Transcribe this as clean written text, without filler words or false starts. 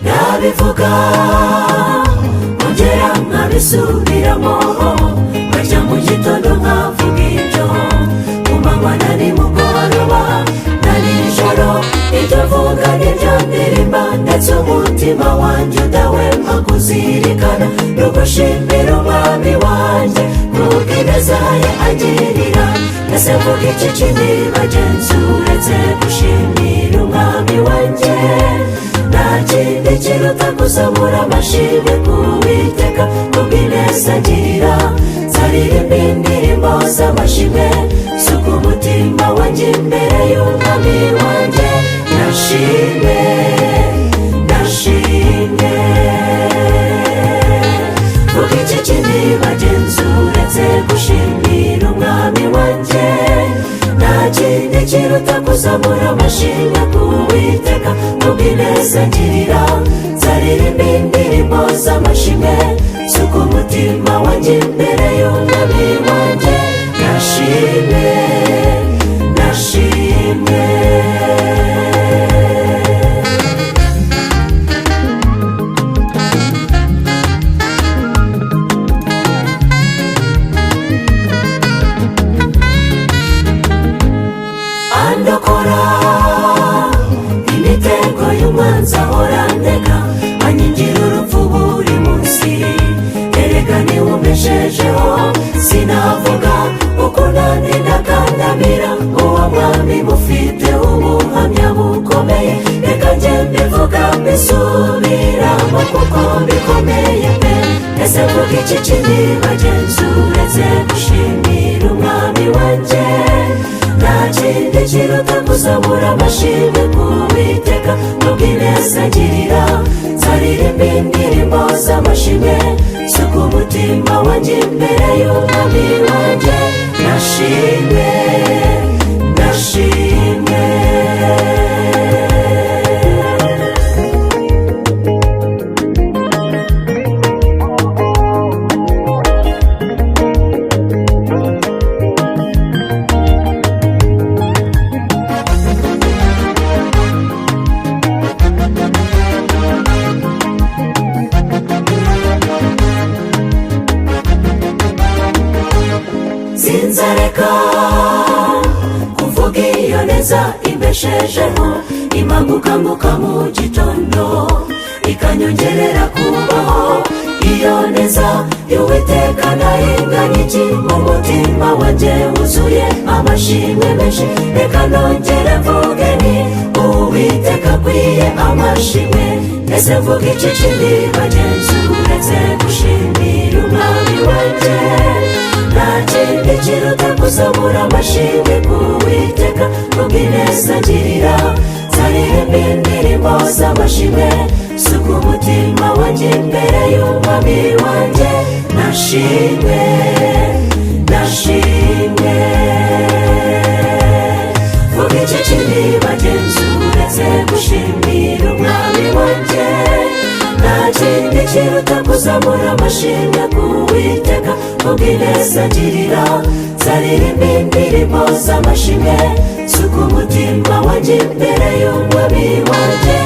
Nabivuga ongera nkabisubiramo, bajya mu gitondo nkavuga ibyo, ku manywa na nimugoroba na nijoro. Ibyo mvuga nibyo ndirimba, ndetse umutima wanjye udahwema kuzirikana no gushimira Umwami wanjye kubw'ineza ye agirira. Ese mvuga iki kindi, bagenzi, uretse gushimira Umwami wanjye? Nta kindi kiruta kuzamura amashimwe ku Uwiteka kubw'ineza agirira. Nzaririmba indirimbo z'amashimwe, suka umutima wanjye imbere y'Umwami wanjye. Nashimwe, nashimwe. Vuga iki kindi, bagenzi, uretse gushimira Umwami wanjye? Nta kindi kiruta kuzamura amashimwe ku Uwiteka kubw'ineza ngirira. Nzaririmba indirimbo z'amashimwe, suka umutima wanjye imbere y'Umwami wanjye. Nashimwe, nashimwe. Andokora imitego y'umwanzi ahora ndeka, anyigira urupfu buri munsi. Erega niwe umbeshejeho, sinavuga uko nani ndakandamira. Uwo Mwami mufite ubuhamya bukomeye. Reka njye mbivuga mbisubiramo kuko bikomeye pe. Ese mvuga iki kindi, bagenzi, uretse gushimira Umwami wanjye? Nta kindi kiruta kuzamura amashimwe ku Uwiteka kubw'ineza agirira. Nzaririmba indirimbo z'amashimwe, suka umutima wanjye imbere y'Umwami wanjye. Nashimwe, nashimwe. Sinzareka kuvuga iyo neza imbeshejeho, imangukanguka mu gitondo ikanyongerera kubaho. Iyo neza y'Uwiteka nayinganya iki? Mu mutima wanjye wuzuye amashimwe menshi. Reka nongere mvuge ni Uwiteka akwiye amashimwe. Ese mvuga iki kindi, bagenzi, uretse gushimira Umwami wanjye? Nta kindi kiruta kuzamura amashimwe ku Uwiteka kubw'ineza agirira. Nzaririmba indirimbo z'amashimwe, suka umutima wanjye imbere y'Umwami wanjye. Nashimwe, nashimwe. Vuga iki kindi, bagenzi, uretse gushimira Umwami wanjye? Nta kindi kiruta kuzamura amashimwe ku Uwiteka kubw'ineza agirira. Nzaririmba indirimbo z'amashimwe, suka umutima wanjye imbere y'Umwami wanjye.